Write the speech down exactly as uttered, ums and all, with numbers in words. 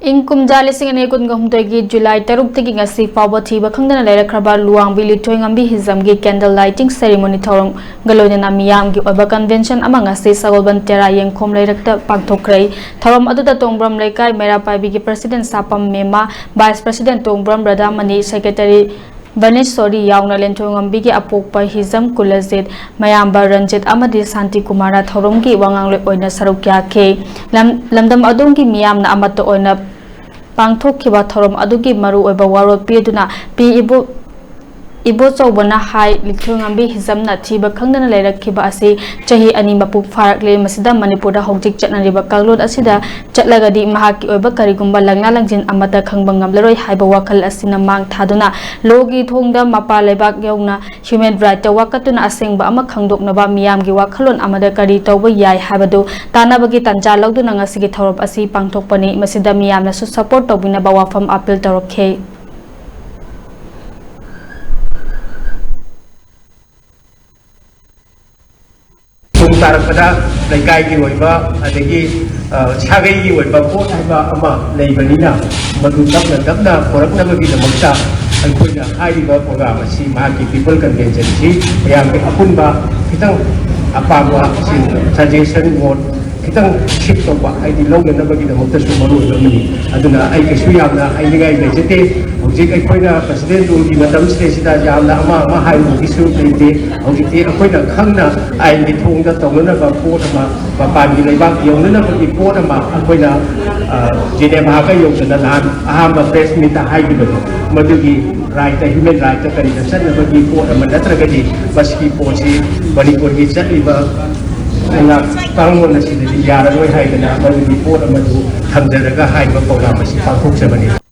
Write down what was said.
ꯏꯪ ꯀꯨꯝꯖꯥ ꯂꯤꯁꯤꯡ ꯑꯅꯤ ꯀꯨꯟꯒ ꯍꯨꯝꯗꯣꯏꯒꯤ ꯖꯨꯂꯥꯏ ꯇꯔꯨꯛꯇꯒꯤ ꯉꯁꯤ ꯐꯥꯎꯕ ꯊꯤꯕ ꯈꯪꯗꯅ ꯂꯩꯔꯛꯈ꯭ꯔꯕ ꯂꯨꯋꯥꯡꯕꯤ ꯂꯤꯊꯣꯏꯉꯝꯕꯤ ꯍꯤꯖꯝꯒꯤ candle lighting ceremony ꯊꯧꯔꯝꯒ ꯂꯣꯏꯅꯅ ꯃꯤꯌꯥꯝꯒꯤ ꯑꯣꯏꯕ convention ꯑꯃ ꯉꯁꯤ ꯁꯒꯣꯜꯕꯟ ꯇꯦꯔꯥ ꯌꯦꯡꯈꯣꯝ ꯂꯩꯔꯛꯇ ꯄꯥꯡꯊꯣꯛꯈ꯭ꯔꯦ꯫ ꯊꯧꯔꯝ ꯑꯗꯨꯗ ꯇꯣꯡꯕ꯭ꯔꯝ ꯂꯩꯀꯥꯏ ꯃꯩꯔꯥ ꯄꯥꯏꯕꯤꯒꯤ president ꯁꯥꯄꯝ ꯃꯦꯃꯥ, vice president ꯇꯣꯡꯕ꯭ꯔꯝ ꯔꯥꯙꯥꯃꯅꯤ, secretary ꯚꯅꯦꯁꯣꯔꯤ ꯌꯥꯎꯅ ꯂꯦꯟꯊꯣꯏꯉꯝꯕꯤꯒꯤ ꯑꯄꯣꯛꯄ ꯍꯤꯖꯝ ꯀꯨꯂꯖꯤꯠ, ꯃꯌꯥꯝꯕ ꯔꯟꯖꯤꯠ ꯑꯃꯗꯤ ꯁꯥꯟꯇꯤ ꯀꯨꯃꯥꯔ ꯊꯧꯔꯝꯒꯤ ꯋꯥꯉꯥꯡꯂꯣꯏ ꯑꯣꯏꯅ ꯁꯔꯨꯛ ꯌꯥꯈꯤ꯫ ꯂꯝ-, ꯂꯝꯗꯝ ꯑꯗꯣꯝꯒꯤ ꯃꯤꯌꯥꯝꯅ ꯑꯃꯠꯇ ꯑꯣꯏꯅ ꯄꯥꯡꯊꯣꯛꯈꯤꯕ ꯊꯧꯔꯝ ꯑꯗꯨꯒꯤ ꯃꯔꯨꯑꯣꯏꯕ ꯋꯥꯔꯣꯜ ꯄꯤꯗꯨꯅ ꯄꯤ ꯏꯕꯣ-, ꯏꯕꯣꯆꯧꯕꯅ ꯍꯥꯏ, ꯂꯤꯊꯣꯏꯉꯝꯕꯤ ꯍꯤꯖꯝꯅ ꯊꯤꯕ ꯈꯪꯗꯅ ꯂꯩꯔꯛꯈꯤꯕ ꯑꯁꯤ ꯆꯍꯤ ꯑꯅꯤ ꯃꯄꯨꯡ ꯐꯥꯔꯛꯂꯦ꯫ ꯃꯁꯤꯗ ꯃꯅꯤꯄꯨꯔꯗ ꯍꯧꯖꯤꯛ ꯆꯠꯅꯔꯤꯕ ꯀꯥꯡꯂꯣꯟ ꯑꯁꯤꯗ ꯆꯠꯂꯒꯗꯤ ꯃꯍꯥꯛꯀꯤ ꯑꯣꯏꯕ ꯀꯔꯤꯒꯨꯝꯕ ꯂꯥꯏꯅꯥ ꯂꯥꯏꯌꯦꯡ ꯑꯃꯠꯇ ꯈꯪꯕ ꯉꯝꯂꯔꯣꯏ ꯍꯥꯏꯕ ꯋꯥꯈꯜ ꯑꯁꯤꯅ ꯃꯥꯡ ꯊꯥꯗꯨꯅ ꯂꯣꯒꯤ ꯊꯣꯡꯗ ꯃꯄꯥꯟ ꯂꯩꯕꯥꯛ ꯌꯧꯅ human rightꯇ ꯋꯥꯀꯠꯇꯨꯅ ꯑꯁꯦꯡꯕ ꯑꯃ ꯈꯪꯗꯣꯛꯅꯕ ꯃꯤꯌꯥꯝꯒꯤ ꯋꯥꯈꯜꯂꯣꯟ ꯑꯃꯗ ꯀꯔꯤ ꯇꯧꯕ ꯌꯥꯏ ꯍꯥꯏꯕꯗꯨ ꯇꯥꯟꯅꯕꯒꯤ ꯇꯥꯟꯖꯥ ꯂꯧꯗꯨꯅ ꯉꯁꯤꯒꯤ ꯊꯧꯔꯝ ꯑꯁꯤ ꯄꯥꯡꯊꯣꯛꯄꯅꯤ꯫ ꯃꯁꯤꯗ ꯃꯤꯌꯥꯝꯅꯁꯨ support ꯇꯧꯕꯤꯅꯕ ꯋꯥꯐꯝ appeal ꯇꯧꯔꯛꯈꯤ꯫ ꯄꯨꯡ ꯇꯥꯔꯛꯄꯗ ꯂꯩꯀꯥꯏꯒꯤ ꯑꯣꯏꯕ, ꯑꯗꯒꯤ, ꯑ, ꯁꯥꯒꯩꯒꯤ ꯑꯣꯏꯕ ꯄꯣꯠ ꯍꯥꯏꯕ ꯑꯃ ꯂꯩꯕꯅꯤꯅ, ꯃꯗꯨ ꯇꯞꯅ ꯇꯞꯅ ꯄꯨꯔꯛꯅꯕꯒꯤꯗꯃꯛꯇ ꯑꯩꯈꯣꯏꯅ ꯍꯥꯏꯔꯤꯕ program ꯑꯁꯤ, ꯃꯍꯥꯛꯀꯤ people conventionꯁꯤ ꯃꯌꯥꯝꯒꯤ ꯑꯄꯨꯟꯕ ꯈꯤꯇꯪ ꯑꯄꯥꯝꯕ suggestion, vote ꯈꯤꯇꯪ shift ꯇꯧꯕ, ꯍꯥꯏꯗꯤ ꯂꯧꯅꯅꯕꯒꯤꯗꯃꯛꯇꯁꯨ ꯃꯔꯨ ꯑꯣꯏꯕ ꯑꯃꯅꯤ꯫ ꯑꯗꯨꯅ ꯑꯩ ꯀꯩꯁꯨ ꯌꯥꯝꯅ ꯍꯥꯏꯅꯤꯡꯉꯥꯏ ꯂꯩꯖꯗꯦ꯫ ꯍꯧꯖꯤꯛ ꯑꯩꯈꯣꯏꯅ president rule ꯒꯤ ꯃꯇꯝꯁꯤꯗꯩꯁꯤꯗ ꯌꯥꯝꯅ ꯑꯃ ꯑꯃ ꯍꯥꯏꯔꯨꯕꯒꯤꯁꯨ ꯂꯩꯇꯦ꯫ ꯍꯧꯖꯤꯛꯇꯤ ꯑꯩꯈꯣꯏꯅ ꯈꯪꯅ ꯑꯥꯏꯟꯒꯤ ꯊꯣꯡꯗ ꯇꯧꯅꯅꯕ ꯄꯣꯠ ꯑꯃ, ꯃꯄꯥꯟꯒꯤ ꯂꯩꯕꯥꯛ ꯌꯧꯅꯅꯕꯒꯤ ꯄꯣꯠ ꯑꯃ ꯑꯩꯈꯣꯏꯅ, ꯑ, ꯖꯤꯅꯦꯚꯥꯒ ꯌꯧꯗꯅ ꯅꯍꯥꯟ ꯑꯍꯥꯟꯕ press meet ꯇ ꯍꯥꯏꯈꯤꯕꯗꯣ, ꯃꯗꯨꯒꯤ rightꯇ, human rightꯇ ꯀꯔꯤꯗ ꯆꯠꯅꯕꯒꯤ ꯄꯣꯠ ꯑꯃ ꯅꯠꯇ꯭ꯔꯒꯗꯤ ꯃꯁꯤꯒꯤ ꯄꯣꯠꯁꯤ ꯃꯅꯤꯄꯨꯔꯒꯤ ꯆꯠꯂꯤꯕ ꯂꯩꯉꯥꯛ ꯀꯥꯡꯂꯣꯟ ꯑꯁꯤꯗꯗꯤ ꯌꯥꯔꯔꯣꯏ ꯍꯥꯏꯗꯅ ꯃꯗꯨꯒꯤ ꯄꯣꯠ ꯑꯃꯗꯨ ꯊꯝꯖꯔꯒ ꯍꯥꯏꯔꯤꯕ program ꯑꯁꯤ ꯄꯥꯡꯊꯣꯛꯆꯕꯅꯤ꯫